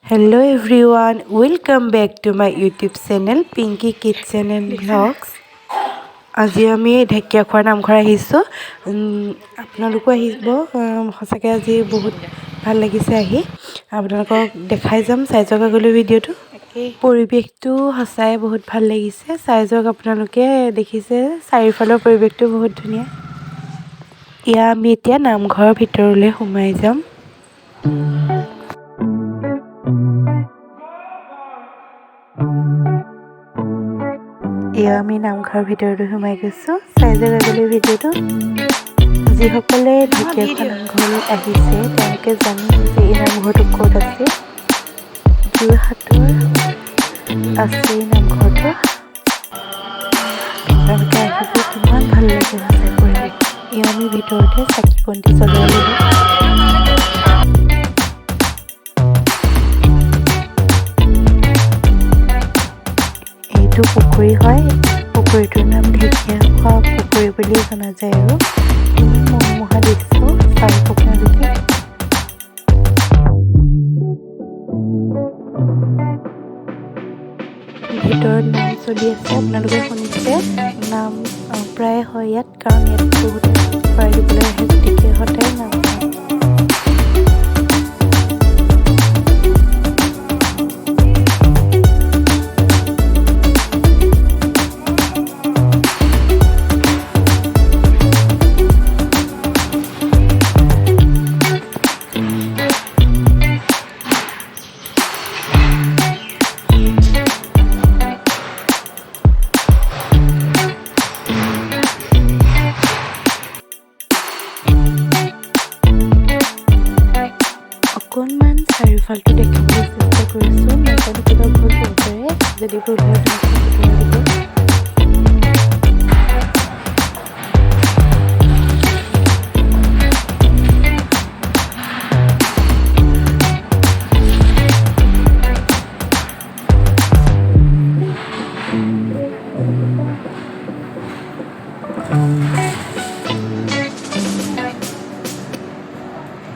Hello everyone, welcome back to my YouTube channel, Pinky Kitchen and Vlogs. আজি আমি ঢেকীয়াখোৱা নামঘৰ আহিছোঁ। আপোনালোকো আহিব। সঁচাকৈ আজি বহুত ভাল লাগিছে আহি। আপোনালোকক দেখাই যাম, চাই যাওক আগলৈ ভিডিঅ'টো। পৰিৱেশটো সঁচাই বহুত ভাল লাগিছে, চাই যাওক আপোনালোকে। দেখিছে, চাৰিওফালৰ পৰিৱেশটো বহুত ধুনীয়া। এয়া আমি এতিয়া নামঘৰৰ ভিতৰলৈ সোমাই যাম। এয়া আমি নামঘৰৰ ভিতৰলৈ সোমাই গৈছোঁ, চাই যাওক আগলৈ ভিডিঅ'টো। যিসকলে ঢেকীয়াখোৱা নামঘৰলৈ আহিছে, তেওঁলোকে জানে যে এই নামঘৰটো ক'ত আছে। যোৰহাটৰ আছে এই নামঘৰটো। আপোনালোকে আহিব, কিমান ভাল লাগে সঁচাই পৰিৱেশ। এয়া আমি ভিতৰতে চাকি বন্তি জ্বলাই ল'লোঁ। এইটো পুখুৰী হয়। পুখুৰীটোৰ নাম ঢেকীয়াখোৱা পুখুৰী বুলিয়ে জনা যায়। আৰু ইমান মনোমোহা দৃশ্য, চাওক আপোনালোকে। ভিতৰত নাম চলি আছে, আপোনালোকে শুনিছে। নাম প্ৰায় হয় ইয়াত, কাৰণ ইয়াত বহুতে শৰাই দিবলৈ আহে, গতিকে সদায় নাম হয়। অকণমান চাৰিওফালটো দেখাবলৈ চেষ্টা কৰিছোঁ। নাজানো, কিবা ভুল হ'ব পাৰে। যদি ভুল হয়, আপোনালোকে শুধৰাই দিব।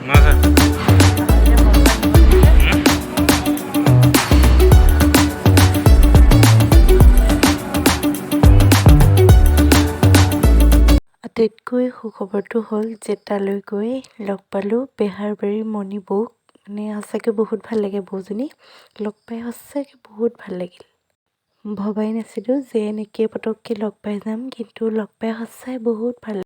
মাছ। আটাইতকৈ সুখবৰটো হ'ল যে তালৈ গৈ লগ পালোঁ বেহাৰবাৰীৰ মণি বৌক। মানে সঁচাকৈ বহুত ভাল লাগে বৌজনী। লগ পাই সঁচাকৈ বহুত ভাল লাগিল। ভবাই নাছিলোঁ যে এনেকৈ পটককৈ লগ পাই যাম, কিন্তু লগ পাই সঁচাই বহুত ভাল।